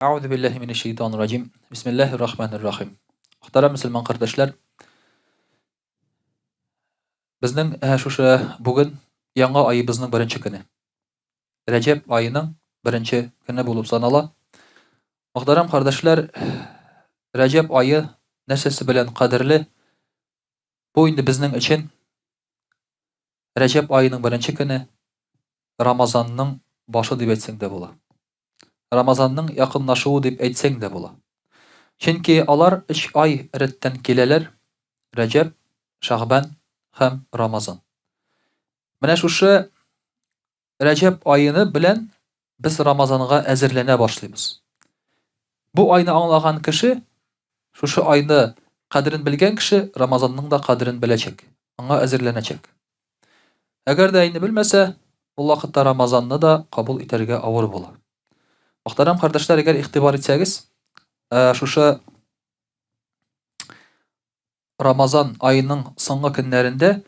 Әгъузу биллаһи минәш шәйтанир раҗим. Бисмиллаһир рахманир рахим. Мөхтәрәм мөселман кардәшләр, безнең э, шушы бүген яңа аебызның беренче көне. Рәҗәб аеның беренче көне булып санала. Мөхтәрәм кардәшләр, Рәҗәб ае нәрсәсе белән кадерле? Бу инде безнең өчен Рәҗәб аеның беренче көне Рамазанның башы дип әйтсәң дә була. Рамазанның якынлашуы дип әйтсәң дә була. Чөнки алар өч ай рәттән киләләр, Рәҗәб, Шәгъбән һәм Рамазан. Менә шушы Рәҗәб аены белән без Рамазанга әзерләнә башлыйбыз. Бу айны аңлаган кеше, шушы айны кадерен белгән кеше Рамазанның да кадерен беләчәк, аңа әзерләнәчәк. Әгәр дә инде белмәсә, ул вакытта Рамазанны да кабул итәргә авыр була. Мөхтәрәм кардәшләр, әгәр игътибар итсәгез, э, шушы Рамазан аеның соңгы көннәрендә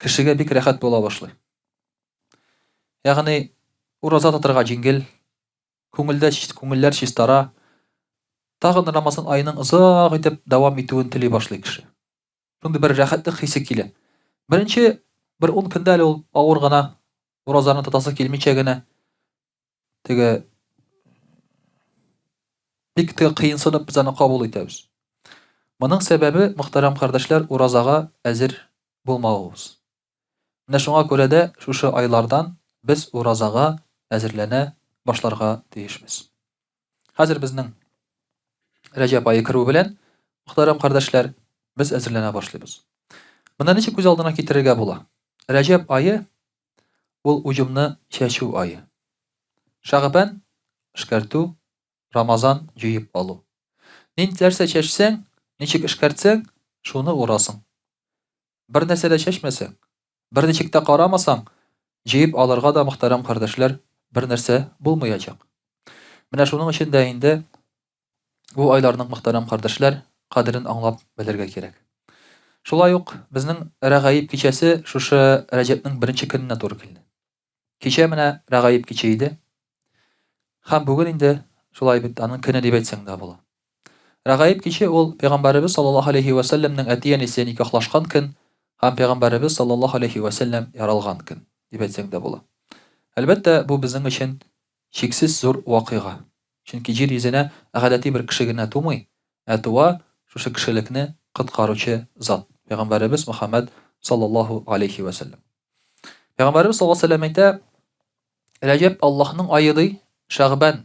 кешегә бик рәхәт була башлый. Ягъни ураза тотарга җиңел, күңелдә күңелләр чистара. Тагын Рамазан аеның озак итеп дәвам итүен тели башлый кеше. Шундый бер рәхәтлек хисе килә. Беренче бер ун көндә әле ул авыр гына уразаны тотасы килмичә генә теге бик тә кыенсынып без аны кабул итәбез. Моның сәбәбе, мөхтәрәм кардәшләр, уразага әзер булмавыбыз. Менә шуңа күрә дә шушы айлардан без уразага әзерләнә башларга тиешбез. Хәзер безнең Рәҗәб ае керү белән, мөхтәрәм кардәшләр, без әзерләнә башлыйбыз. Моны ничек күз алдына китерергә була? Рәҗәб ае ул уҗымны чәчү ае. Шәгъбән эшкәртү, Рамазан җыеп алу. Нинди нәрсә чәчсәң, ничек эшкәртсәң, шуны урасың. Бер нәрсә дә чәчмәсәң, берничек тә карамасаң, җыеп алырга да, мөхтәрәм кардәшләр, бер нәрсә булмаячак. Менә шуның өчен дә инде бу айларның, мөхтәрәм кардәшләр, кадерен аңлап белергә кирәк. Шулай ук безнең Рәгаиб кичәсе шушы Рәҗәбнең беренче көненә туры килде. Кичә менә Рәгаиб киче иде. Һәм бүген инде шулай бит аның көне дип әйтсәң дә була. Рәгаиб киче ул пәйгамбәребез саллаллаһу алейхи ва сәлләмнең әти-әнисе никахлашкан көн һәм пәйгамбәребез саллаллаһу алейхи ва сәлләм яралган көн дип әйтсәң дә була. Әлбәттә, бу безнең өчен чиксез зур вакыйга. Чөнки җир йөзенә гадәти бер кеше генә тумый, ә туа шушы кешелекне коткаручы зат, пәйгамбәребез Мөхәммәд саллаллаһу алейхи ва сәлләм. Пәйгамбәребез саллаллаһу алейһи ва сәлләм әйтә, Рәҗәб Аллаһның ае ди, Шәгъбән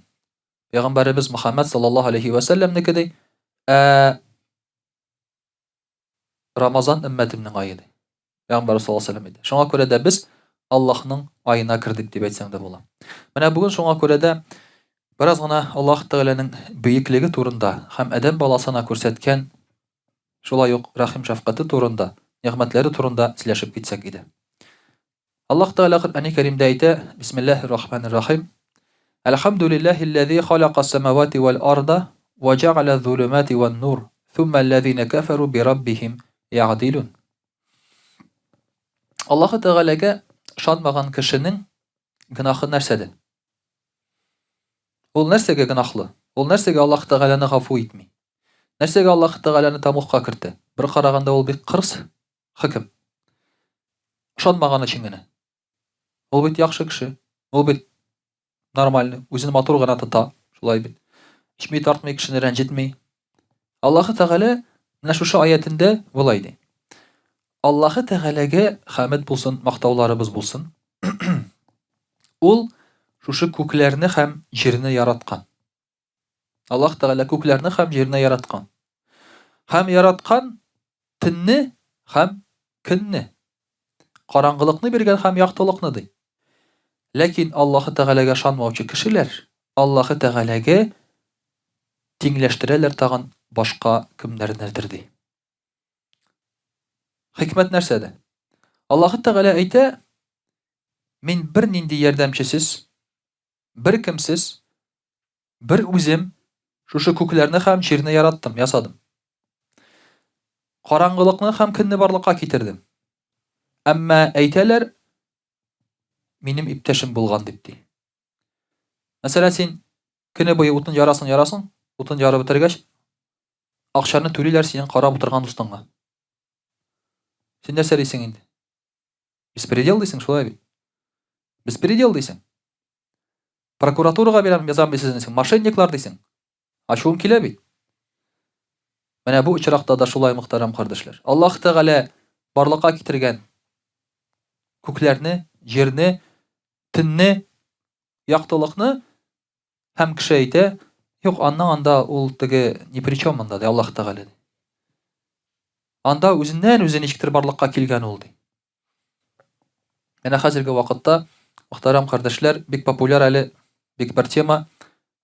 Пәйгамбәребез Мөхәммәд саллаллаһу алейһи ва сәлләмнеке ди, ә Рамазан өммәтемнең ае ди. Пәйгамбәр саллаллаһу алейһи ва сәлләм әйтә. Шуңа күрә дә без Аллаһның аена кердек дип әйтсәң дә була. Менә бүген шуңа күрә дә бераз гына Аллаһ Тәгаләнең бөеклеге турында һәм адәм баласына күрсәткән шулай ук рәхим-шәфкате турында, нигъмәтләре турында сөйләшеп китсәк иде. Аллаһ Тәгалә Коръәни Кәримдә әйтә, Бисмиллаһир Рахманир Рахим. Әлхәмдүлиллаһилләзи халакас самавати вәл арда ва җәгалә зулумати вән нур, thumma аллазина кафару би раббихим ягъдилун. Аллаһ Тәгаләгә ышанмаган кешенең гөнаһы нәрсәдә? Ул нәрсәгә гөнаһлы? Ул нәрсәгә Аллаһ Тәгаләне гафу итми? Нәрсәгә Аллаһ Тәгаләне тәмугка кертә? Бер караганда ул бик кырыс хөкем. Ышанмаган өчен генә. Ул бит яхшы кеше. Ул бит нормальный, үзен матур гына тота, шулай бит. Эчми, тартмый, кешене рәнҗетми. Аллаһы Тәгалә менә шушы аятендә болай ди. Аллаһы Тәгаләгә хәмд булсын, мактауларыбыз булсын. Ул шушы күкләрне һәм җирне яраткан. Аллаһ Тәгалә күкләрне һәм җирне яраткан. Һәм яраткан төнне һәм көнне. Караңгылыкны биргән һәм яктылыкны ди. Ләкин Аллаһы Тәгаләгә ышанмаучы кешеләр Аллаһы Тәгаләгә тиңләштерәләр тагын башка кемнәрнедер ди. Хикмәт нәрсәдә? Аллаһы Тәгалә әйтә, мин бернинди ярдәмчесез, беркемсез, бер үзем шушы күкләрне һәм җирне яраттым, ясадым. Караңгылыкны һәм көнне барлыкка китердем. Әмма әйтәләр, минем иптәшем булган дип ди. Мәсәлән, син Көне буе утын ярасың, ярасың, утын ярып бетергәч, акчаны түлиләр синең карап утырган дустыңга. Син нәрсә дисең инде? Беспредел дисең, шулай бит. Беспредел дисең. Прокуратурага бирәм, язам бит сезне, мошенниклар дисең. Ачуым килә бит. Менә бу очракта да шулай, мөхтәрәм кардәшләр. Аллаһ Тәгалә барлыкка китергән күкләрне, җирне, төнне, яктылыкны һәм кеше әйтә, юк, аннан анда ул теге ни при чем монда, ди Аллаһ Тәгалә. Анда үзеннән үзе ничектер барлыкка килгән ул, ди. Менә хәзерге вакытта, мөхтәрәм кардәшләр, бик популяр әле, бик бер тема,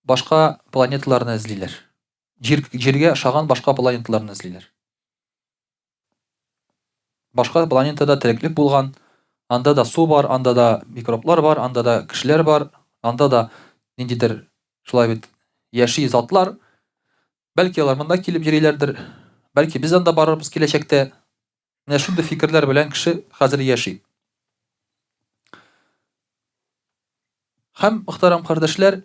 башка планеталарны эзлиләр. Җир, җиргә ошаган башка планеталарны эзлиләр. Башка планетада тереклек булган, анда да су бар, анда да микроблар бар, анда да кешеләр бар, анда да ниндидер шулай бит яши затлар. Бәлки алар монда килеп йөриләрдер, бәлки без анда барырбыз киләчәктә. Менә шундый фикерләр белән кеше хәзер яши. Һәм, мөхтәрәм кардәшләр,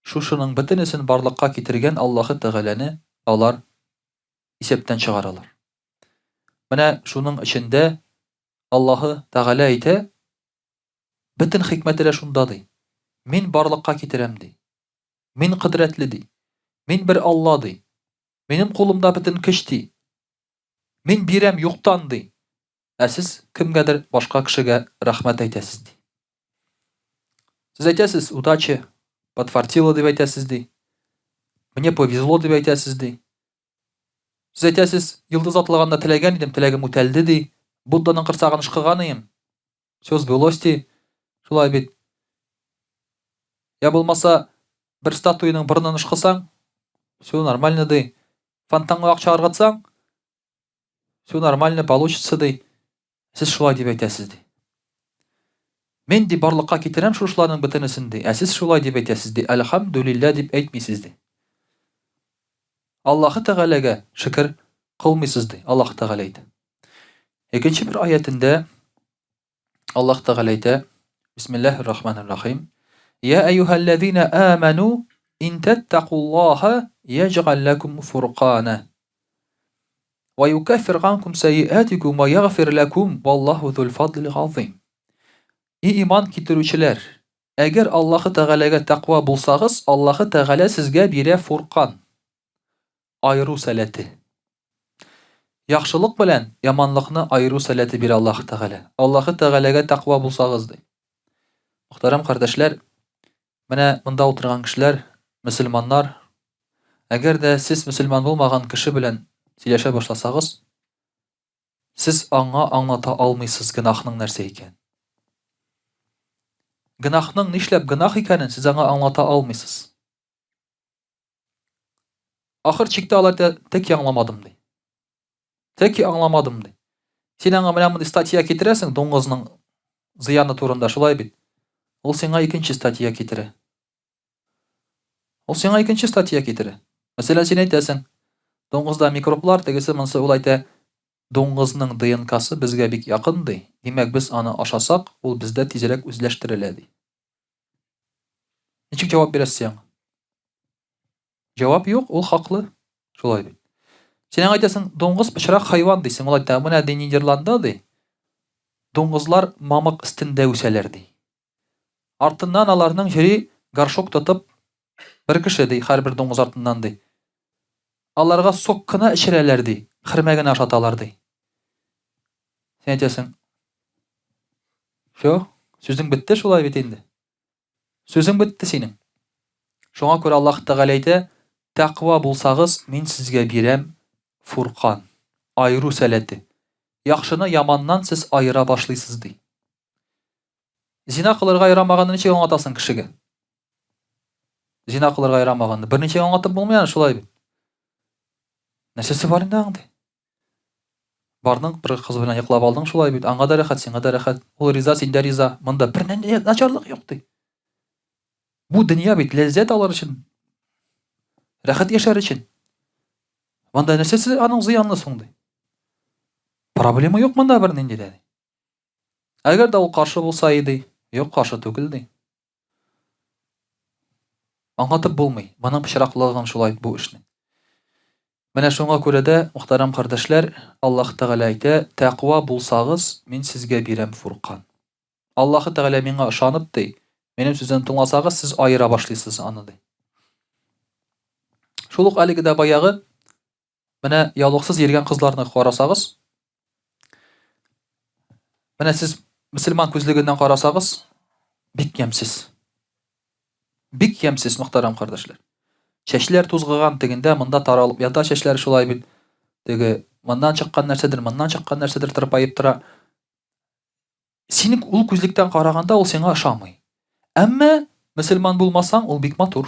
шушының бөтенесен барлыкка китергән Аллаһы Тәгаләне алар исәптән чыгаралар. Менә шуның эчендә Аллаһы Тәгалә әйтә, бөтен хикмәте дә шунда ди. Мин барлыкка китерәм ди. Мин кодрәтле ди. Мин бер Алла ди. Минем кулымда бөтен көч ди. Мин бирәм юктан, ди. Ә сез кемгәдер башка кешегә рәхмәт әйтәсез, ди. Сез әйтәсез, удачи, подфартило дип әйтәсез, ди. Мне повезло дип әйтәсез, ди. Сез әйтәсез, йолдыз атылганда теләгән идем, теләгем үтәлде, ди. Будданың корсагын ышкыган идем. Все сбылось, ди. Шулай бит. Я булмаса, бер статуяның борынын ышкысаң, все нормально, ди. Фонтанга акча ыргытсаң, все нормально получится, ди. Сез шулай дип әйтәсез, ди. Мин ди барлыкка китерәм шушыларның бөтенесен, ди. Ә сез шулай дип әйтәсез, ди. Әлхәмдүлилләһ дип әйтмисез, ди. Аллаһы Тәгаләгә шөкер кылмыйсыз, ди. Аллаһ Тәгалә әйтә. Икенче бер аятендә Аллаһ Тәгалә әйтә, Бисмиллаһир Рахманир Рахим. Я әйюһәлләзина аману ин таттакуллаһа яҗгал лакум фуркана. Ва юкаффир ганкум сайиатикум ва ягфир лакум валлаһу зул фадлил газыйм. И иман китерүчеләр, әгәр Аллаһы Тәгаләгә тәкъва булсагыз, Аллаһы Тәгалә сезгә бирә фуркан. Аеру сәләте. Яхшылык белән яманлыкны аеру сәләте бирә Аллаһ Тәгалә. Аллаһы Тәгаләгә тәкъва булсагыз, ди. Мөхтәрәм кардәшләр, менә монда утырган кешеләр, мөселманнар, әгәр дә сез мөселман булмаган кеше белән сөйләшә башласагыз, сез аңа аңлата алмыйсыз гөнаһның нәрсә икәнен. Гөнаһның нишләп гөнаһ икәнен сез аңа аңлата алмыйсыз. Ахыр чиктә алар әйтә, тәки аңламадым ди. Тәки аңламадым ди. Син аңа менә мондый статья китерәсең дуңгызның зыяны турында, шулай бит? Ул сиңа икенче статья китерә. Ул сиңа икенче статья китерә. Мәсәлән, син әйтәсең, дуңгызда микроблар, тегесе монысы, ул әйтә, дуңгызның ДНКсы безгә бик якын ди. Димәк, без аны ашасак, ул бездә тизрәк үзләштерелә ди. Ничек җавап бирәсез син аңа? Җавап юк, ул хаклы. Шулай бит. Син аңа әйтәсең, дуңгыз пычрак хайван дисең. Ул әйтә, менә ди Нидерландда ди. Дуңгызлар мамык өстендә үсәләр ди. Артыннан аларның йөри горшок тотып бер кеше ди, һәрбер дуңгыз артыннан ди. Аларга сок кына эчерәләр ди, хөрмә генә ашаталар ди. Син әйтәсең, Все, сүзең бетте шулай бит инде. Сүзең бетте синең. Шуңа күрә Аллаһ Тәгалә әйтә, тәкъва булсагыз, мин сезгә бирәм фуркан, аеру сәләте. Яхшыны яманнан сез аера башлыйсыз ди. Зина кылырга ярамаганны ничек аңлатасың кешегә? Зина кылырга ярамаганны берничек аңлатып булмый аны шулай бит. Нәрсәсе бар инде аңда? Бардың, бер кыз белән йоклап алдың шулай бит. Аңа да рәхәт, сиңа да рәхәт. Ул риза, син дә риза. Монда бер нинди начарлык юк ди. Бу дөнья бит ләззәт алыр өчен. Рәхәт яшәр өчен. Монда нәрсәсе аның зыянлы соң ди. Проблема юк монда бер нинди дә. Әгәр дә ул каршы булса иде, юк, каршы түгел ди. Аңлатып булмый, моның пычраклыгын шулай бу эшнең. Менә шуңа күрә дә, мөхтәрәм кардәшләр, Аллаһ Тәгалә әйтә, тәкъва булсагыз, мин сезгә бирәм фуркан. Аллаһы Тәгалә миңа ышанып, ди, минем сүземне тыңласагыз, сез аера башлыйсыз аны, ди. Шул ук әлеге дә баягы, менә яулыксыз йөргән кызларны карасагыз, менә сез мөселман күзлегеннән карасагыз, бик ямьсез. Бик ямьсез, мөхтәрәм кардәшләр. Чәчләр тузгыган, тегендә, монда таралып ята чәчләр шулай бит. Теге моннан чыккан нәрсәдер, моннан чыккан нәрсәдер тырпаеп тора. Синең ул күзлектән караганда ул сиңа ошамый. Әмма мөселман булмасаң, ул бик матур.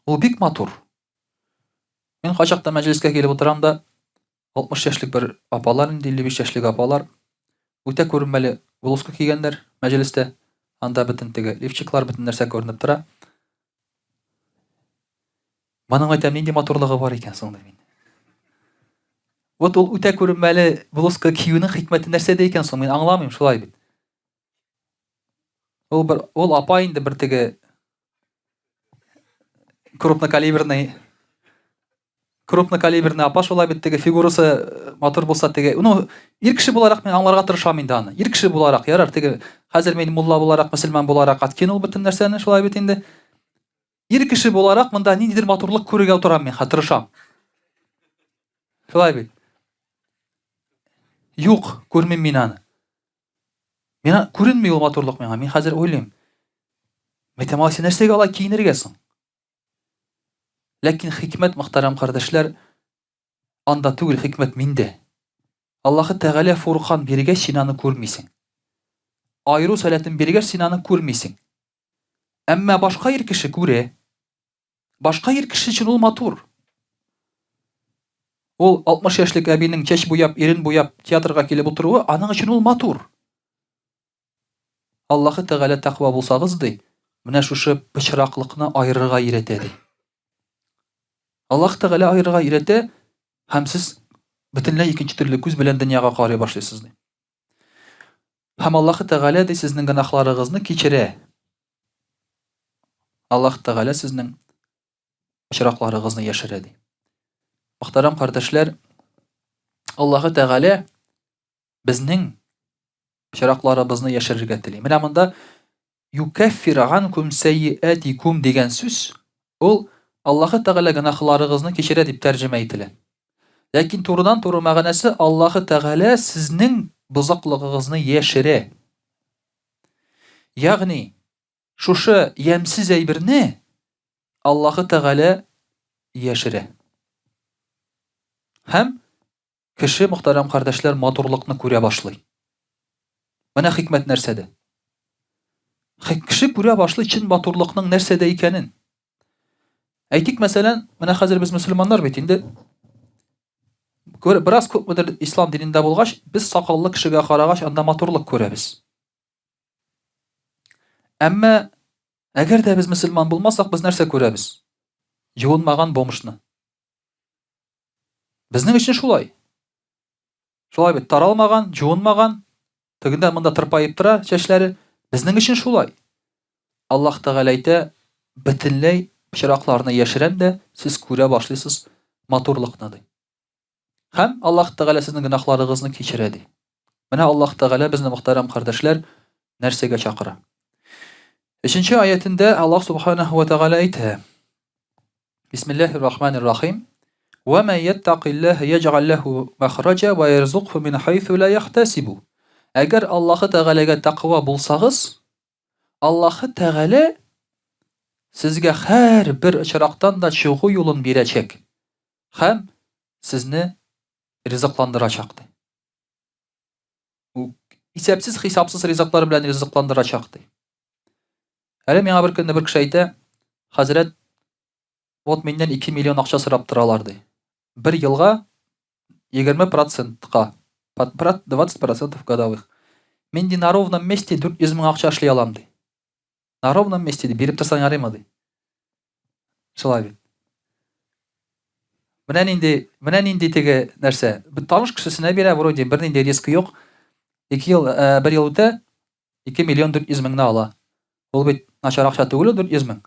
Ул бик матур. Мин кайчакта мәҗлескә килеп утырам да, 60 яшьлек бер апалар инде, 55 яшьлек апалар. Үтә күренмәле блузка кигәннәр мәҗлестә. Анда бөтен теге лифчиклар, бөтен нәрсә күренеп тора. Моның әйтәм, нинди матурлыгы бар икән соң дим. Вот ул үтә күренмәле блузка киюнең хикмәте нәрсәдә икән соң, мин аңламыйм шулай бит. Ул бер ул апа инде бер теге крупнокалиберный крупнокалиберный апа шулай бит теге фигурасы э, матур булса теге ну ир кеше буларак мин аңларга тырышам инде аны ир кеше буларак ярар теге хәзер мин мулла буларак мөселман буларак откинул бөтен нәрсәне шулай бит инде ир кеше буларак монда ниндидер матурлык күрергә утырам мин тырышам шулай бит юк күрмим мин аны Миңа күренми ул матурлык миңа. Мин хәзер уйлыйм. Мәйтәм, алай син нәрсәгә алай киенергә соң? Ләкин хикмәт, мөхтәрәм кардәшләр, анда түгел, хикмәт миндә. Аллаһы Тәгалә фуркан биргәч, син аны күрмисең. Айру сәләтен биргәч, син аны күрмисең. Әмма башка ир кеше күрә. Башка ир кеше өчен ул матур. Ул 60 яшьлек әбинең чәч буяп, ирен буяп театрга килеп утыруы, аның өчен ул матур. Аллаһы Тәгалә тәкъва булсагыз, ди, менә шушы пычраклыкны аерырга өйрәтә, ди. Аллаһ Тәгалә аерырга өйрәтә, һәм сез бөтенләй икенче төрле күз белән дөньяга карый башлыйсыз, ди. Һәм Аллаһы Тәгалә ди сезнең гөнаһларыгызны кичерә. Аллаһ Тәгалә сезнең очракларыгызны яшерә ди. Мөхтәрәм кардәшләр, Аллаһы Тәгалә безнең очракларыбызны яшерергә тели. Менә монда юкәффир анкум сәйиәтикум дигән сүз ул Аллаһы Тәгалә гөнаһларыгызны кичерә дип тәрҗемә ителә. Ләкин турыдан-туры мәгънәсе Аллаһы Тәгалә сезнең бозыклыгыгызны яшерә. Ягъни, шушы ямьсез әйберне Аллаһы Тәгалә яшерә. Һәм кеше, мөхтәрәм кардәшләр, матурлыкны күрә башлый. Менә хикмәт нәрсәдә. Кеше күрә башлый чын матурлыкның нәрсәдә икәнен. Әйтик, мәсәлән, менә хәзер без мөселманнар бит инде бераз күпмедер ислам динендә булгач, без сакаллы кешегә карагач, анда матурлык күрәбез. Әмма әгәр дә без мөселман булмасак, без нәрсә күрәбез? Юынмаган бомжны. Безнең өчен шулай. Шулай бит, таралмаган, юынмаган, тегендә монда тырпаеп тора чәчләре. Безнең өчен шулай. Аллаһ Тәгалә әйтә, бөтенләй пычракларны яшерәм дә, сез күрә башлыйсыз матурлыкны ди. Һәм Аллаһ Тәгалә сезнең гөнаһларыгызны кичерә ди. Менә Аллаһ Тәгалә безне мөхтәрәм кардәшләр нәрсәгә чакыра. Өченче аятендә Аллаһ Субханаһу ва Тәгалә әйтә. Бисмиллаһир Рахманир Рахим. Ва ман яттакиллаһа яҗгал лаху махраҗа ва ярзукху мин хайсу ла яхтасибу. Әгәр Аллаһ Тәгаләгә тәкъва булсагыз, Аллаһы Тәгалә сезгә һәрбер очрактан да чыгу юлын бирәчәк. Һәм сезне ризыкландырачак, ди. Исәпсез хисапсыз ризыклар белән ризыкландырачак, ди. Әле миңа бер көнне бер кеше әйтә, хәзрәт, вот миннән 2 миллион акча сорап торалар, ди. Бер елга 20 процентка, 20% годовых. Мин ди на ровном месте 400 мең акча эшли алам, ди. На ровном месте ди, биреп торсаң ярыймы ди. Шулай бит. Менә нинди, менә нинди теге нәрсә. Бер таныш кешесенә бирә, вроде бернинди риск юк. 2 ел, э, бер ел үтә, 2 миллион 400 меңне ала. Ул бит начар акча түгел, 400 мең.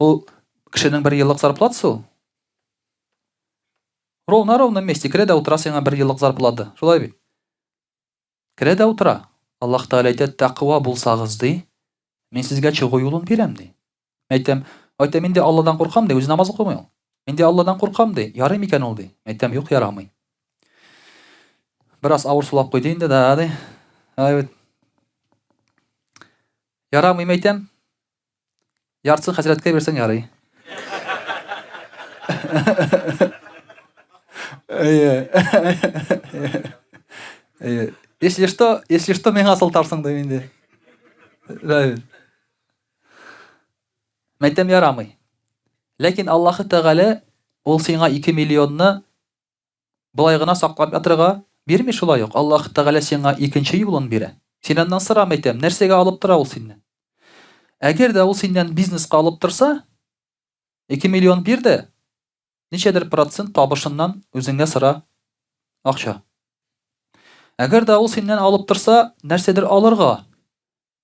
Ул кешенең бер еллык зарплатасы ул. Ровно ровно месте керә дә утыра сиңа бер еллык зарплата. Шулай бит? Керә дә утыра. Аллаһ Тәгалә әйтә, тәкъва булсагыз, ди, мин сезгә чыгу юлын бирәм, ди. Әйтәм, әйтәм, инде Алладан куркам, ди, үзе намаз укымый ул. Инде Алладан куркам, ди, ярый микән ул, ди. Әйтәм, юк, ярамый. Бераз авыр сулап куйды инде, да, ди. Ай бит. Ярамый, әйтәм. Яртысын хәзрәткә бирсәң ярый. Әйе. Әйе. Если что, если что, миңа сылтарсың дим инде. Рәвил. Мәйтәм ярамый. Ләкин Аллаһы Тәгалә ул сиңа 2 миллионны Болай гына саклап ятырга бирми шулай ук. Аллаһ Тәгалә сиңа икенче юлын бирә. Син аннан сорам әйтәм, нәрсәгә алып тора ул синнән? Әгәр дә ул синнән бизнеска алып торса, 2 миллион бир дә, ничәдер процент табышыннан үзеңә сора акча. Әгәр дә ул синнән алып торса, нәрсәдер алырга,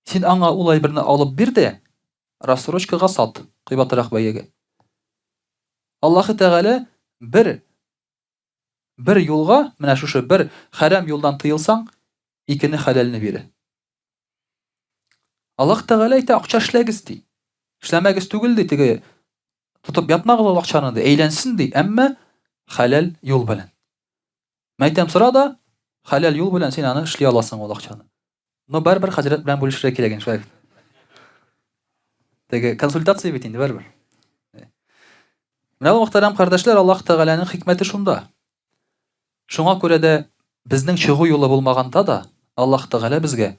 син аңа ул әйберне алып бир дә, рассрочкага сат, кыйбатрак бәягә. Аллаһы Тәгалә бер бер юлга, менә шушы бер хәрам юлдан тыелсаң, икене хәләлне бирә. Аллаһ Тәгалә әйтә, акча эшләгез ди. Эшләмәгез түгел ди, теге тотып ятмагыз ул акчаны ди, әйләнсен ди, әмма хәләл юл белән. Мәйтәм сора да, хәләл юл белән син аны эшли аласың ул акчаны. Но барыбер хәзрәт белән бүлешергә кирәк инде шулай. Теге консультация бит инде барыбер. Менә бу мөхтәрәм кардәшләр, Аллаһ Тәгаләнең хикмәте шунда. Шуңа күрә дә безнең чыгу юлы булмаганда да Аллаһ Тәгалә безгә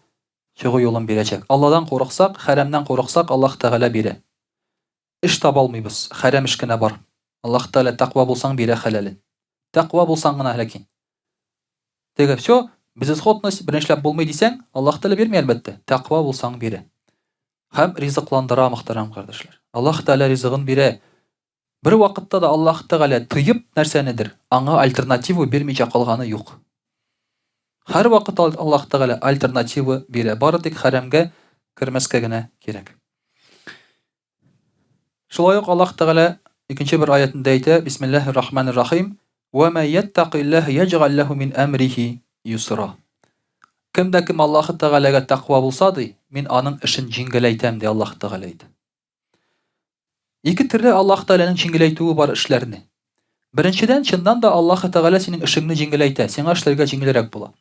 чыгу юлын бирәчәк. Алладан курыксак, хәрәмнән курыксак, Аллаһ Тәгалә бирә. Эш таба алмыйбыз, хәрәм эш кенә бар. Аллаһ Тәгалә тәкъва булсаң бирә хәләлен. Тәкъва булсаң гына ләкин. Теге все, безысходность, бернишләп булмый дисәң, Аллаһ Тәгалә бирми әлбәттә. Тәкъва булсаң бирә. Һәм ризыкландыра, мөхтәрәм кардәшләр. Аллаһ Тәгалә ризыгын бирә. Бер вакытта да Аллаһ Тәгалә тыеп нәрсәнедер, аңа альтернатива бирмичә калганы юк. Һәрвакыт Аллаһ Тәгалә альтернатива бирә, бары тик хәрәмгә кермәскә генә кирәк. Шулай ук Аллаһ Тәгалә икенче бер аятендә әйтә, Бисмиллаһир Рахманир Рахим, "Ва ма яттакиллаһ яҗгал лаху мин әмрихи юсра". Кем дә кем Аллаһ Тәгаләгә тәкъва булса, ди, мин аның эшен җиңеләйтәм, ди Аллаһ Тәгалә әйтә. Ике төрле Аллаһ Тәгаләнең җиңеләйтүе бар эшләрне. Беренчедән, чыннан да Аллаһ Тәгалә синең эшеңне җиңеләйтә, сиңа эшләргә җиңелрәк була.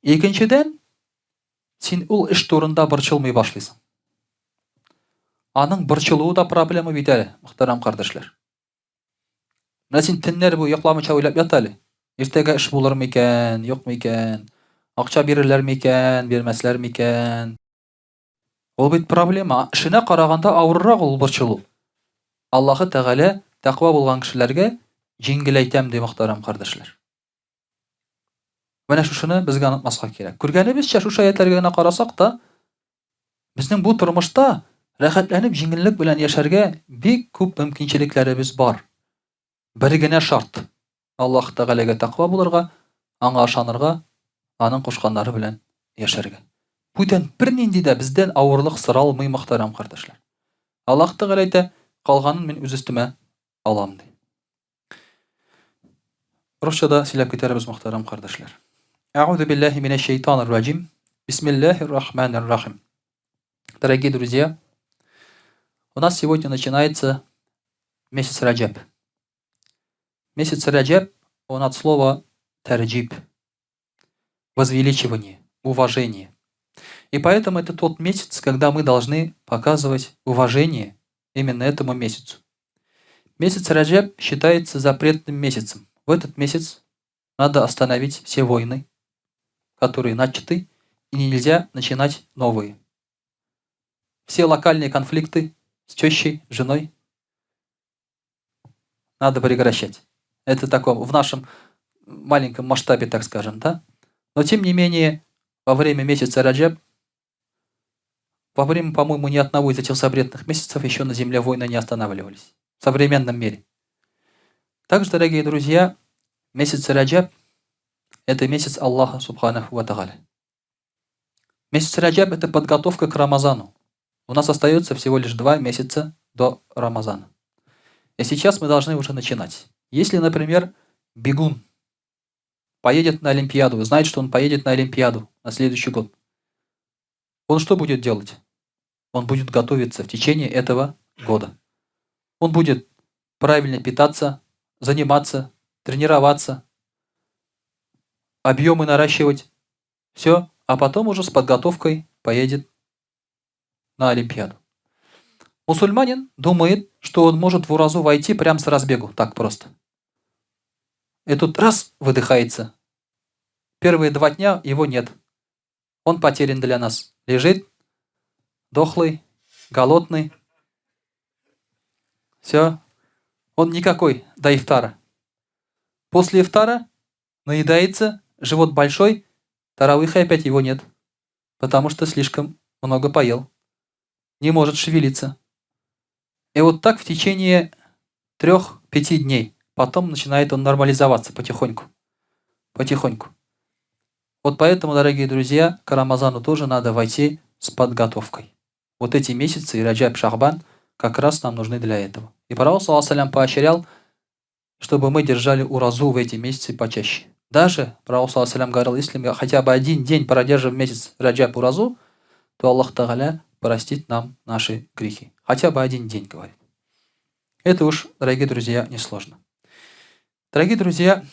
Икенчедән, син ул эш турында борчылмый башлыйсың. Аның борчылуы да проблема бит әле, мөхтәрәм кардәшләр. Менә син төннәр буе йокламыйча уйлап ят әле. Иртәгә эш булыр микән, юк микән? Акча бирерләр микән, бирмәсләр микән? Ул бит проблема. Эшенә караганда авыррак ул борчылу. Аллаһы Тәгалә тәкъва булган кешеләргә җиңеләйтәм ди, мөхтәрәм кардәшләр. Менә шушыны безгә онытмаска кирәк. Күргәнебезчә, шушы аятьләргә генә карасак та, безнең бу тормышта рәхәтләнеп җиңеллек белән яшәргә бик күп мөмкинчелекләребез бар. Бер генә шарт, Аллаһ Тәгаләгә тәкъва булырга, аңа ышанырга, аның кушканнары белән яшәргә. Бүтән бернинди дә бездән авырлык соралмый, мөхтәрәм кардәшләр. Аллаһ Тәгалә әйтә, калганын мин үз өстемә алам, ди. Русча да сөйләп китәрбез, мөхтәрәм кардәшләр. Әгъузу биллаһи минәш шәйтанир раҗим. Бисмиллаһир рахманир рахим. Дорогие друзья, у нас сегодня начинается месяц Раджаб. Месяц Раджаб, он от слова тарджиб, возвеличивание, уважение. И поэтому это тот месяц, когда мы должны показывать уважение именно этому месяцу. Месяц Раджаб считается запретным месяцем. В этот месяц надо остановить все войны, которые начаты, и нельзя начинать новые. Все локальные конфликты с тещей, женой надо прекращать. Это такое в нашем маленьком масштабе, так скажем, да? Но тем не менее, во время месяца Раджаб, во время, по-моему, ни одного из этих запретных месяцев еще на земле войны не останавливались. В современном мире. Также, дорогие друзья, месяц Раджаб – это месяц Аллаха Субханаху Ва Тагаля. Месяц Раджаб – это подготовка к Рамазану. У нас остается всего лишь 2 месяца до Рамазана. И сейчас мы должны уже начинать. Если, например, бегун поедет на Олимпиаду, знает, что он поедет на Олимпиаду на следующий год, он что будет делать? Он будет готовиться в течение этого года. Он будет правильно питаться, заниматься, тренироваться, объемы наращивать. Все, а потом уже с подготовкой поедет на Олимпиаду. Мусульманин думает, что он может в уразу войти прямо с разбегу, так просто. И тут раз выдыхается. Первые 2 дня его нет. Он потерян для нас. Лежит, дохлый, голодный. Все. Он никакой до ифтара. После ифтара наедается, живот большой, таравиха опять его нет, потому что слишком много поел. Не может шевелиться. И вот так в течение 3-5 дней. Потом начинает он нормализоваться потихоньку. Потихоньку. Вот поэтому, дорогие друзья, к Рамазану тоже надо войти с подготовкой. Вот эти месяцы, Раджаб, Шахбан, как раз нам нужны для этого. И Пророк صلى الله поощрял, чтобы мы держали уразу в эти месяцы почаще. Даже Пророк صلى الله говорил, если мы хотя бы один день продержим месяц Раджаб уразу, то Аллах Тагаля простит нам наши грехи. Хотя бы один день, говорит. Это уж, дорогие друзья, несложно. Дорогие друзья,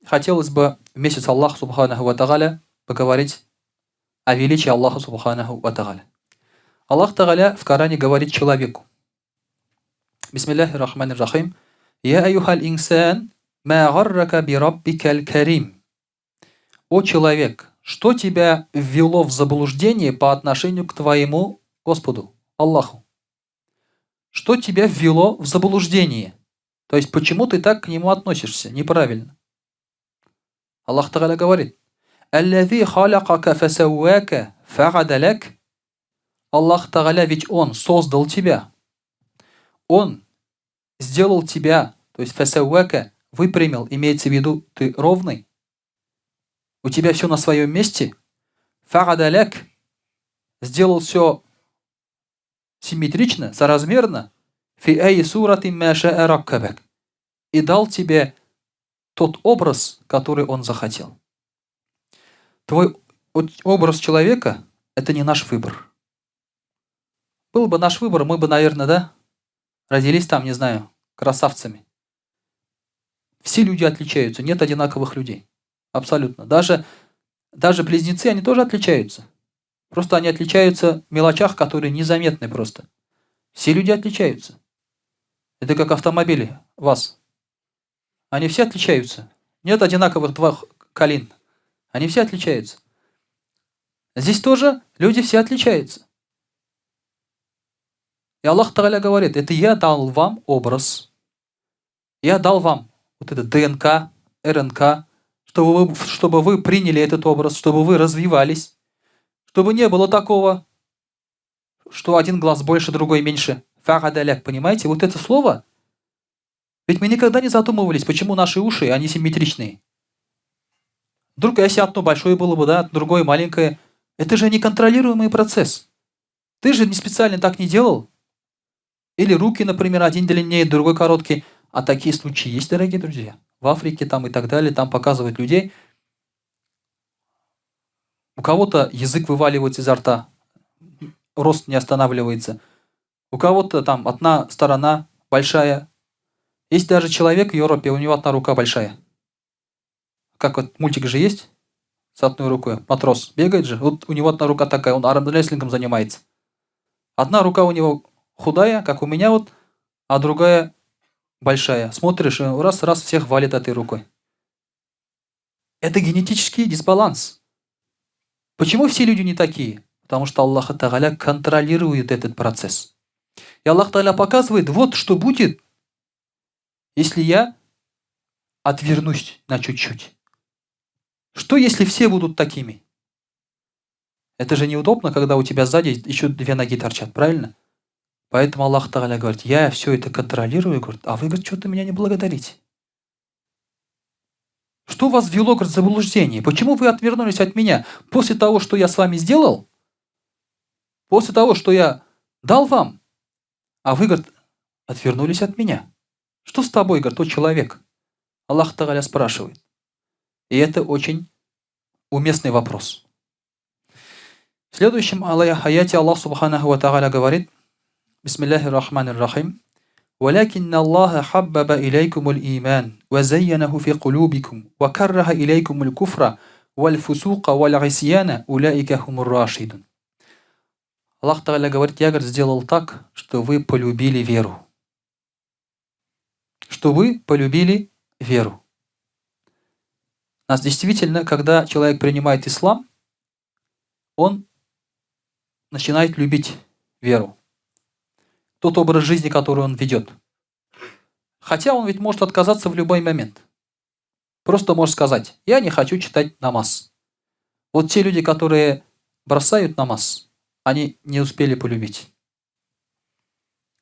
хотелось бы в месяц Аллаха سبحانه وتعالى поговорить о величии Аллаха سبحانه وتعالى. Аллах Тагаля в Коране говорит человеку. بسم الله الرحمن الرحيم. يا أيها الإنسان، ما غرك بربك الكريم. О человек, что тебя ввело в заблуждение по отношению к твоему Господу, Аллаху? Что тебя ввело в заблуждение? То есть, почему ты так к нему относишься? Неправильно. Аллах Тагаля говорит: «الذي خلقك فسواك فعدلك». Аллах Тагаля, ведь Он создал тебя. Он сделал тебя, то есть فسواك, выпрямил, имеется в виду, ты ровный. У тебя все на своем месте. فعدلك, сделал все симметрично, соразмерно. في أي صورة ما شاء ركبك. И дал тебе тот образ, который он захотел. Твой образ человека – это не наш выбор. Был бы наш выбор, мы бы, наверное, да, родились там, не знаю, красавцами. Все люди отличаются, нет одинаковых людей. Абсолютно. Даже близнецы, они тоже отличаются. Просто они отличаются в мелочах, которые незаметны просто. Все люди отличаются. Это как автомобили ВАЗ. Они все отличаются. Нет одинаковых двух калин. Они все отличаются. Здесь тоже люди все отличаются. И Аллах Тагаля говорит: это я дал вам образ. Я дал вам вот это ДНК, РНК, чтобы вы приняли этот образ, чтобы вы развивались, чтобы не было такого, что один глаз больше, другой меньше. فعدلك, понимаете? Вот это слово, ведь мы никогда не задумывались, почему наши уши, они симметричные. Вдруг, если одно большое было бы, да, другое маленькое, это же неконтролируемый процесс. Ты же не специально так не делал. Или руки, например, один длиннее, другой короткий. А такие случаи есть, дорогие друзья. В Африке там и так далее, там показывают людей. У кого-то язык вываливается изо рта, рост не останавливается. У кого-то там одна сторона большая. Есть даже человек в Европе, у него одна рука большая. Как вот мультик же есть с одной рукой. Матрос бегает же. Вот у него одна рука такая, он армрестлингом занимается. Одна рука у него худая, как у меня вот, а другая большая. Смотришь, раз-раз всех валит этой рукой. Это генетический дисбаланс. Почему все люди не такие? Потому что Аллах Тагаля контролирует этот процесс. И Аллах Тагаля показывает, вот что будет, если я отвернусь на чуть-чуть. Что, если все будут такими? Это же неудобно, когда у тебя сзади еще две ноги торчат, правильно? Поэтому Аллах Тагаля говорит: я все это контролирую, говорит, а вы, говорит, что-то меня не благодарите. Что вас ввело, говорит, в заблуждение? Почему вы отвернулись от меня после того, что я с вами сделал? После того, что я дал вам? А вы, говорит, отвернулись от меня. Что с тобой, говорит, тот человек? Аллах Тагаля спрашивает. И это очень уместный вопрос. В следующем аяте Аллах Субханаху Ва Тааля говорит, Бисмиллахи Рахмани Рахим, ولكن الله حبب إليكم الإيمان وزينه في قلوبكم وكره إليكم الكفر والفسوق والعصيان أولئك هم الراشدون. Аллах Тагаля говорит, я, говорит, сделал так, что вы полюбили веру. Что вы полюбили веру. Нас действительно, когда человек принимает ислам, он начинает любить веру. Тот образ жизни, который он ведет. Хотя он ведь может отказаться в любой момент. Просто может сказать, я не хочу читать намаз. Вот те люди, которые бросают намаз, они не успели полюбить.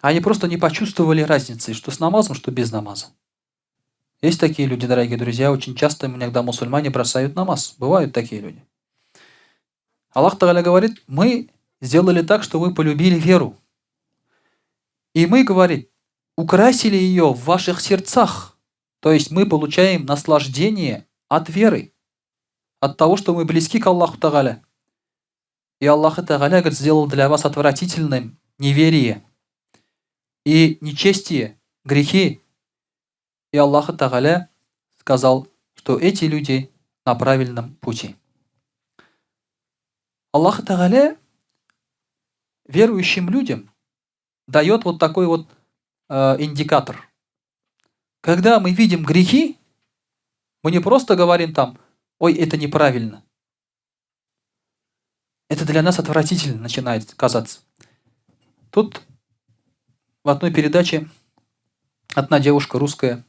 Они просто не почувствовали разницы, что с намазом, что без намаза. Есть такие люди, дорогие друзья, очень часто иногда мусульмане бросают намаз. Бывают такие люди. Аллах Тагаля говорит, мы сделали так, что вы полюбили веру. И мы, говорит, украсили ее в ваших сердцах. То есть мы получаем наслаждение от веры, от того, что мы близки к Аллаху Тагаля. И Аллах Тагаля, говорит, сделал для вас отвратительным неверие и нечестие, грехи. И Аллах Тагаля сказал, что эти люди на правильном пути. Аллах Тагаля верующим людям дает вот такой вот индикатор. Когда мы видим грехи, мы не просто говорим там, ой, это неправильно. Это для нас отвратительно начинает казаться. Тут в одной передаче одна девушка русская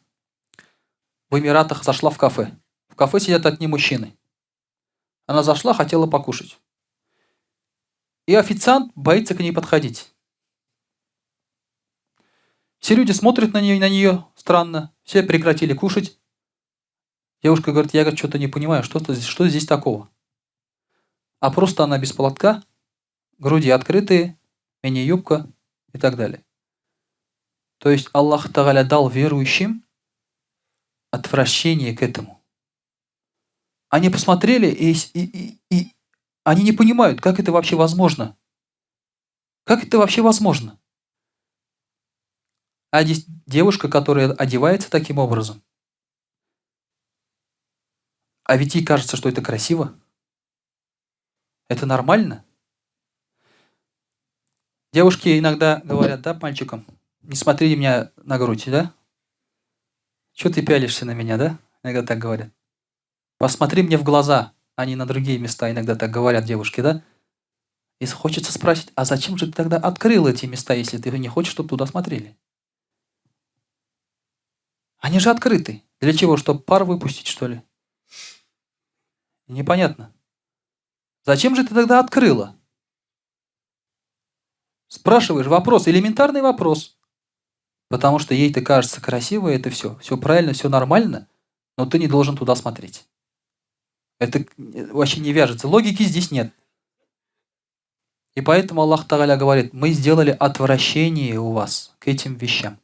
в Эмиратах зашла в кафе. В кафе сидят одни мужчины. Она зашла, хотела покушать. И официант боится к ней подходить. Все люди смотрят на нее странно. Все прекратили кушать. Девушка говорит, я, говорит, что-то не понимаю, что здесь такого? А просто она без платка, груди открытые, мини-юбка и так далее. То есть Аллах Тагаля дал верующим отвращение к этому. Они посмотрели и они не понимают, как это вообще возможно. Как это вообще возможно? А здесь девушка, которая одевается таким образом, а ведь ей кажется, что это красиво. Это нормально. Девушки иногда говорят, да, мальчикам, не смотри меня на грудь, да? Чё ты пялишься на меня, да? Иногда так говорят. Посмотри мне в глаза, а не на другие места. Иногда так говорят девушки, да? И хочется спросить, а зачем же ты тогда открыл эти места, если ты не хочешь, чтобы туда смотрели? Они же открыты. Для чего? Чтобы пар выпустить, что ли? Непонятно. Зачем же ты тогда открыла? Спрашиваешь вопрос, элементарный вопрос. Потому что ей-то кажется красиво это все, все правильно, все нормально, но ты не должен туда смотреть. Это вообще не вяжется. Логики здесь нет. И поэтому Аллах Тагаля говорит, мы сделали отвращение у вас к этим вещам.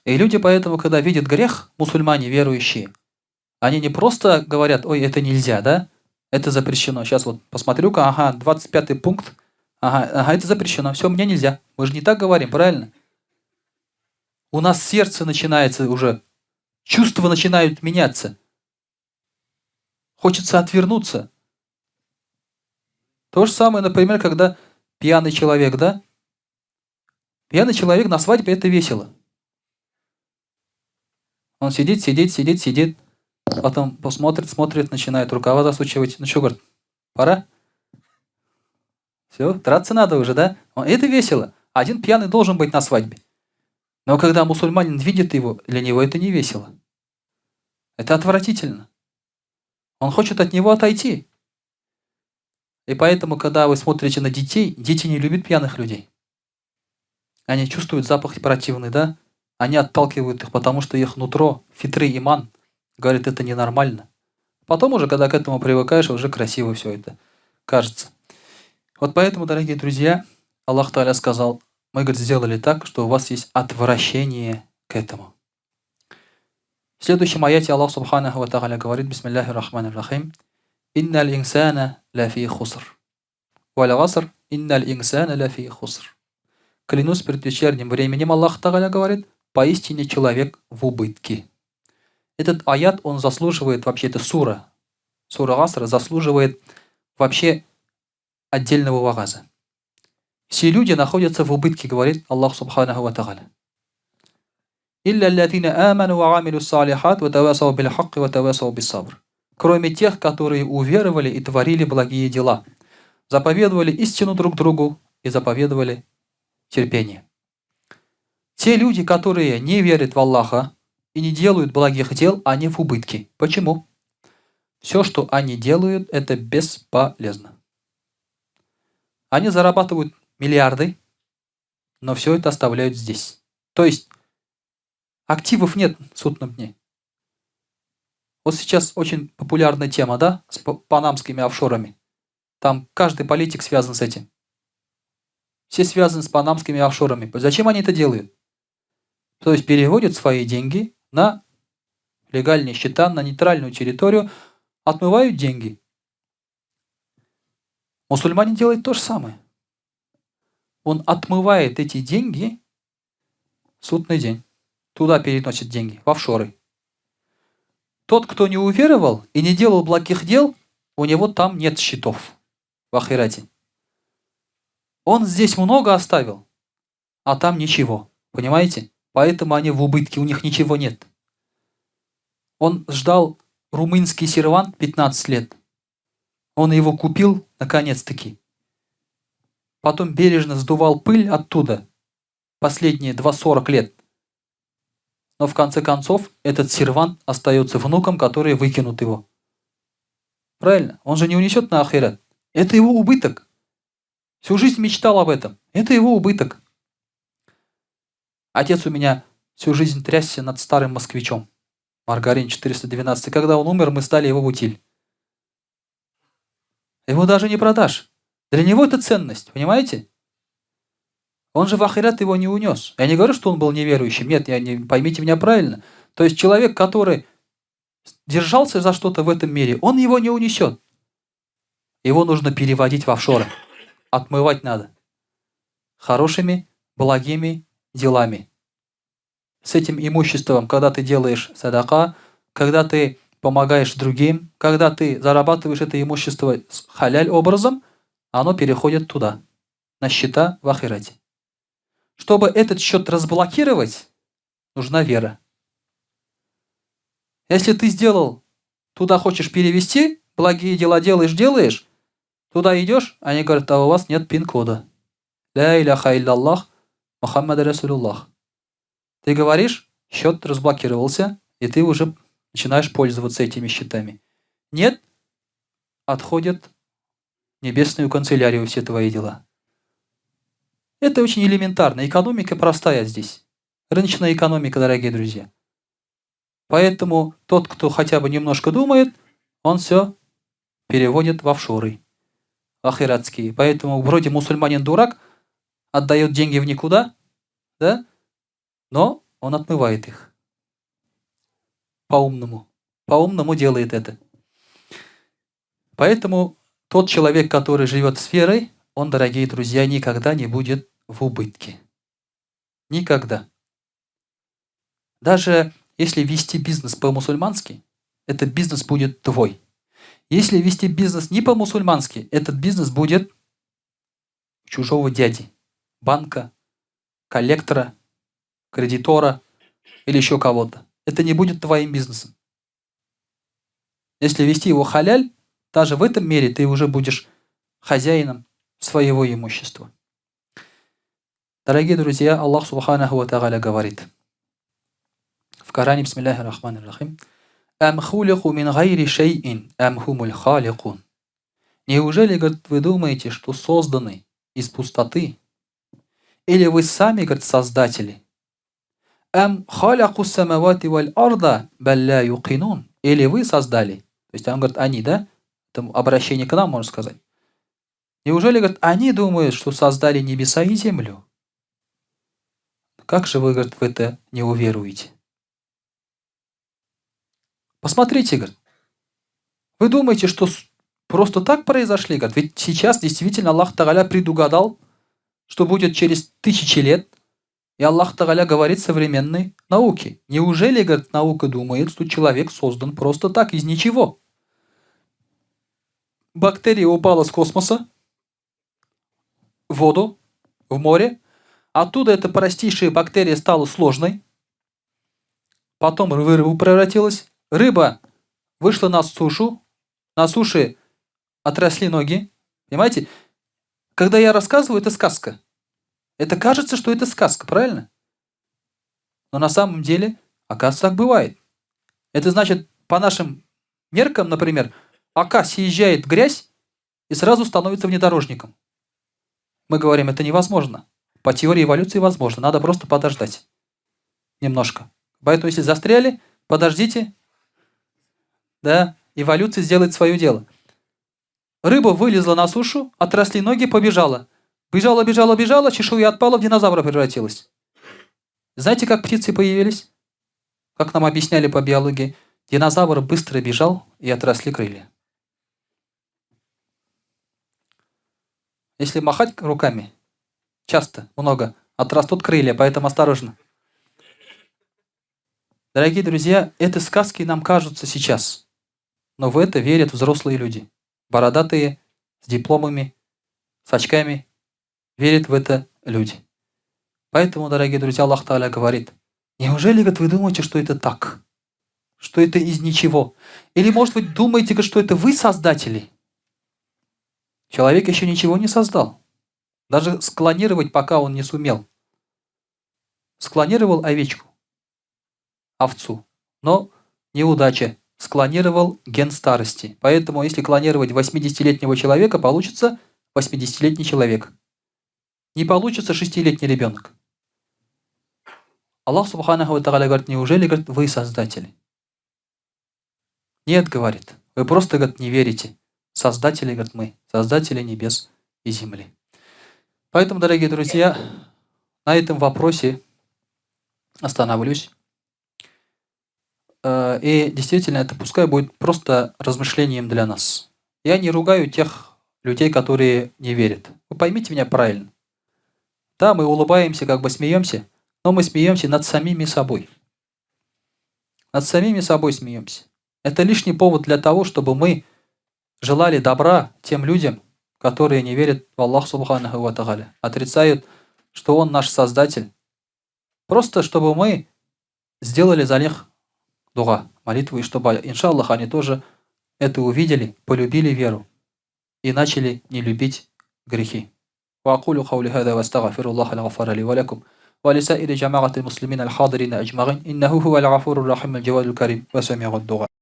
И люди поэтому, когда видят грех, мусульмане верующие, они не просто говорят, ой, это нельзя, да? Это запрещено. Сейчас вот посмотрю-ка, ага, 25-й пункт, ага, ага, это запрещено, все, мне нельзя. Мы же не так говорим, правильно? У нас сердце начинается уже, чувства начинают меняться. Хочется отвернуться. То же самое, например, когда пьяный человек, да? Пьяный человек на свадьбе – это весело. Он сидит, сидит, сидит, сидит. Потом посмотрит, смотрит, начинает рукава засучивать. Ну что, говорит, пора? Все, драться надо уже, да? Это весело. Один пьяный должен быть на свадьбе. Но когда мусульманин видит его, для него это не весело. Это отвратительно. Он хочет от него отойти. И поэтому, когда вы смотрите на детей, дети не любят пьяных людей. Они чувствуют запах противный, да? Они отталкивают их, потому что их нутро, фитры, иман, говорит, это ненормально. Потом уже, когда к этому привыкаешь, уже красиво все это кажется. Вот поэтому, дорогие друзья, Аллах Тааля сказал, Мы, говорит, сделали так, что у вас есть отвращение к этому. В следующем аяте Аллах Субханаху Ва Тааля говорит, Бисмиллахи Рахмани Рахим, «Инналь инсана лафи хуср». Валь гаср, инналь инсана лафи хуср. Клянусь предвечерним временем, Аллах Тааля говорит, поистине человек в убытке. Этот аят, он заслуживает, вообще это сура, сура Гасра заслуживает вообще отдельного вагаза. Все люди находятся в убытке, говорит Аллах Субханаху Ва Тааля. Илля аллазина аману ва амилю салихат ва тавасау бил хакки ва тавасау бис сабр. Кроме тех, которые уверовали и творили благие дела, заповедовали истину друг другу и заповедовали терпение. Те люди, которые не верят в Аллаха и не делают благих дел, они в убытке. Почему? Все, что они делают, это бесполезно. Они зарабатывают миллиарды, но все это оставляют здесь. То есть активов нет в судном дне. Вот сейчас очень популярная тема, да, с панамскими офшорами. Там каждый политик связан с этим. Все связаны с панамскими офшорами. Зачем они это делают? То есть переводят свои деньги на легальные счета, на нейтральную территорию, отмывают деньги. Мусульманин делает то же самое. Он отмывает эти деньги в судный день. Туда переносит деньги, в офшоры. Тот, кто не уверовал и не делал благих дел, у него там нет счетов в ахирате. Он здесь много оставил, а там ничего. Понимаете? Поэтому они в убытке, у них ничего нет. Он ждал румынский сервант 15 лет. Он его купил, наконец-таки. Потом бережно сдувал пыль оттуда последние 2,40 лет. Но в конце концов этот сервант остается внуком, который выкинут его. Правильно? Он же не унесет на ахират. Это его убыток. Всю жизнь мечтал об этом. Это его убыток. Отец у меня всю жизнь трясся над старым москвичом. Маргарин 412. Когда он умер, мы стали его в утиль. Его даже не продашь. Для него это ценность, понимаете? Он же в ахират его не унес. Я не говорю, что он был неверующим. Нет, поймите меня правильно. То есть человек, который держался за что-то в этом мире, он его не унесет. Его нужно переводить в офшоры. Отмывать надо. Хорошими, благими делами. С этим имуществом, когда ты делаешь садака, когда ты помогаешь другим, когда ты зарабатываешь это имущество с халяль образом, оно переходит туда, на счета в ахирате. Чтобы этот счет разблокировать, нужна вера. Если ты сделал, туда хочешь перевести, благие дела делаешь, делаешь, туда идешь, они говорят, а у вас нет пин-кода. Ля иляха илляллах, Мухаммад Расулуллах. Ты говоришь, счет разблокировался, и ты уже начинаешь пользоваться этими счетами. Нет, отходят в небесную канцелярию все твои дела. Это очень элементарно. Экономика простая здесь. Рыночная экономика, дорогие друзья. Поэтому тот, кто хотя бы немножко думает, он все переводит в офшоры, ахиратские. Поэтому вроде мусульманин дурак, отдает деньги в никуда, да? Но он отмывает их. По-умному. По-умному делает это. Поэтому тот человек, который живет с верой, он, дорогие друзья, никогда не будет в убытке. Никогда. Даже если вести бизнес по-мусульмански, этот бизнес будет твой. Если вести бизнес не по-мусульмански, этот бизнес будет чужого дяди, банка, коллектора, кредитора или еще кого-то. Это не будет твоим бизнесом. Если вести его халяль, даже в этом мире ты уже будешь хозяином своего имущества. Дорогие друзья, Аллах Субханаху ва Тааля говорит в Коране, бисмиллахи рахмани рахим, «Ам хулику мин гайри шейин, ам хумуль халикун». Неужели, говорит, вы думаете, что созданы из пустоты? Или вы сами, говорит, создатели? «Ам халяку самавати валь арда, баль ля юкинун». Или вы создали? То есть он говорит, они, да? Это обращение к нам, можно сказать. Неужели, говорит, они думают, что создали небеса и землю? Как же вы, говорит, в это не уверуете? Посмотрите, говорит. Вы думаете, что просто так произошли? Говорит, ведь сейчас действительно Аллах Тагаля предугадал, что будет через тысячи лет. И Аллах Тагаля говорит современной науке. Неужели, говорит, наука думает, что человек создан просто так, из ничего? Бактерия упала с космоса в воду, в море. Оттуда эта простейшая бактерия стала сложной. Потом в рыбу превратилась. Рыба вышла на сушу. На суше отросли ноги. Понимаете? Когда я рассказываю, это сказка. Это кажется, что это сказка, правильно? Но на самом деле, оказывается, так бывает. Это значит, по нашим меркам, например, Ока съезжает в грязь и сразу становится внедорожником. Мы говорим, это невозможно. По теории эволюции возможно, надо просто подождать немножко. Поэтому, если застряли, подождите, да, эволюция сделает свое дело. Рыба вылезла на сушу, отросли ноги, побежала. Бежала, бежала, бежала, чешуя отпала, в динозавра превратилась. Знаете, как птицы появились? Как нам объясняли по биологии, динозавр быстро бежал и отросли крылья. Если махать руками, часто, много, отрастут крылья, поэтому осторожно. Дорогие друзья, это сказки нам кажутся сейчас, но в это верят взрослые люди. Бородатые, с дипломами, с очками, верят в это люди. Поэтому, дорогие друзья, Аллах Тааля говорит, неужели, говорит, вы думаете, что это так? Что это из ничего? Или, может быть, думаете, говорит, что это вы создатели? Человек еще ничего не создал. Даже склонировать пока он не сумел. Склонировал овечку, овцу, но неудача. Склонировал ген старости. Поэтому, если клонировать 80-летнего человека, получится 80-летний человек. Не получится 6-летний ребенок. Аллах Субханаху ва Тааля говорит, неужели, говорит, вы создатели? Нет, говорит, вы просто, говорит, не верите. Создатели, говорит, мы, создатели небес и земли. Поэтому, дорогие друзья, на этом вопросе остановлюсь. И действительно, это пускай будет просто размышлением для нас. Я не ругаю тех людей, которые не верят. Вы поймите меня правильно. Да, мы улыбаемся, как бы смеемся, но мы смеемся над самими собой. Над самими собой смеемся. Это лишний повод для того, чтобы мы желали добра тем людям, которые не верят в Аллах Субханаху ва Тааля, отрицают, что Он наш Создатель. Просто чтобы мы сделали за них дуа, молитву, и чтобы, иншаллах, они тоже это увидели, полюбили веру и начали не любить грехи. وأقول قولي هذا واستغفر الله الغفار لي ولكم ولسائر جماعة المسلمين الحاضرين أجمعين إنه هو الغفور الرحيم الجواد الكريم وسميع الدعاء.